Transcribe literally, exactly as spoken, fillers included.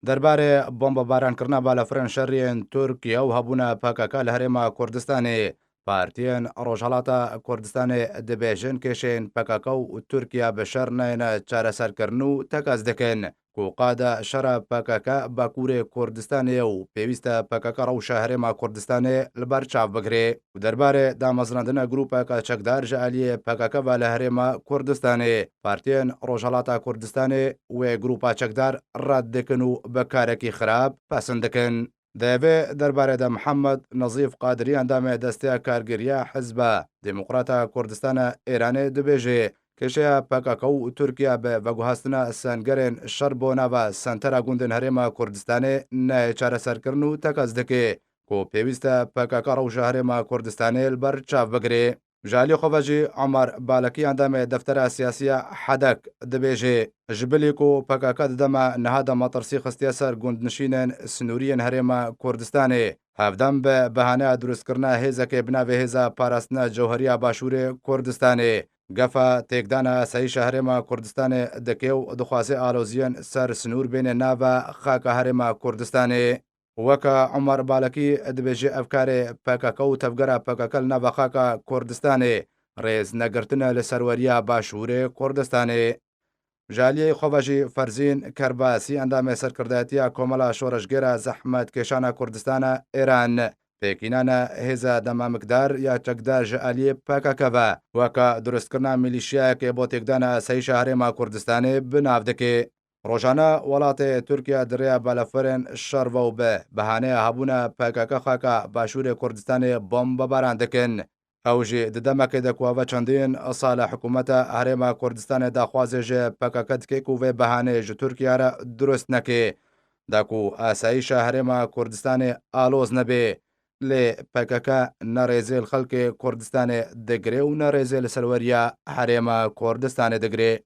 Derbarê bombebaran kirina balafirên şeriyên Tirkiye û hebûna P K K li Herêma Kurdistanê, partiyên Rojhelata Kurdistanê dibêjin kêşeyên P K K û Tirkiye bi şer neyne çareserkirin û tekez dikin ku qada şera P K K Bakurê Kurdistanê ye û pêwîst e P K K rewşa Herêma Kurdistanê li ber çav bigire. Û derbarê damezrandina grûpeke çekdar ji aliyê P K K ve li Herêma Kurdistanê, partiyên Rojhelata Kurdistanê wê grûpa çekdar red dikin û bi karekî xirab pesend dikin. Di vê derbarê de Mihemed Nezîf Qadirî, endamê Desteya Kargeriya Hizba Demokrata Kurdistana Êranê, dibêje, kêşeya P K K û Tirkiye bi veguhastina sengerên şer bo nava sentera gundên Herêma Kurdistanê neyê çareserkirin û tekez dike ku pêwîst e P K K rewşa Herêma Kurdistanê li ber çav bigire. Ji alî xwe ve jî Omer Balekî, endamê Deftera Siyasiya Hedek, dibêje, ji bilî ku P K K di dema niha de metirsî xistiye ser gundnişînên sinûrî yên Herêma Kurdistanê, hevdem bi behaneya dirustkirina hêzekê bi navê Hêza Parastina Cewheriya Başûrê Kurdistanê, gefa têkdana asayîşa Herêma Kurdistanê dike û dixwaze aloziyên ser sinûr bêne nava xaka Herêma Kurdistanê. Weke Omer Balekî dibêje, ev karê P K K û tevgera P K K li nava xaka Kurdistanê rêz negirtine li serweriya Başûrê Kurdistanê. Ji aliyê xwe ve jî Ferzîn Kerbasî, endamê serkirdayetiya Komela Şoreşgêra Zehmetkêşana Kurdistana Êran, pêkînana hêza demamikdar ya çekdar ji aliyê P K K ve weke dirustkirina milîşiyayekê bo têkdana asayîşa Herêma Kurdistanê bi nav dike. Rojane welatê Tirkiye di rêya balafirên şer ve û bi behaneya hebûna P K K xaka Başûrê Kurdistanê bombebaran dikin. Ew jî di demekê de ku eve çendîn sal e hikûmeta Herêma Kurdistanê daxwazê ji P K K dike ku vê behaneyê ji Tirkiye re dirust neke, da ku asayîşa Herêma Kurdistanê aloz nebe. Lê P K K ne rêzê li xelkê Kurdistanê digire û ne rêzê li serweriya Herêma Kurdistanê digire.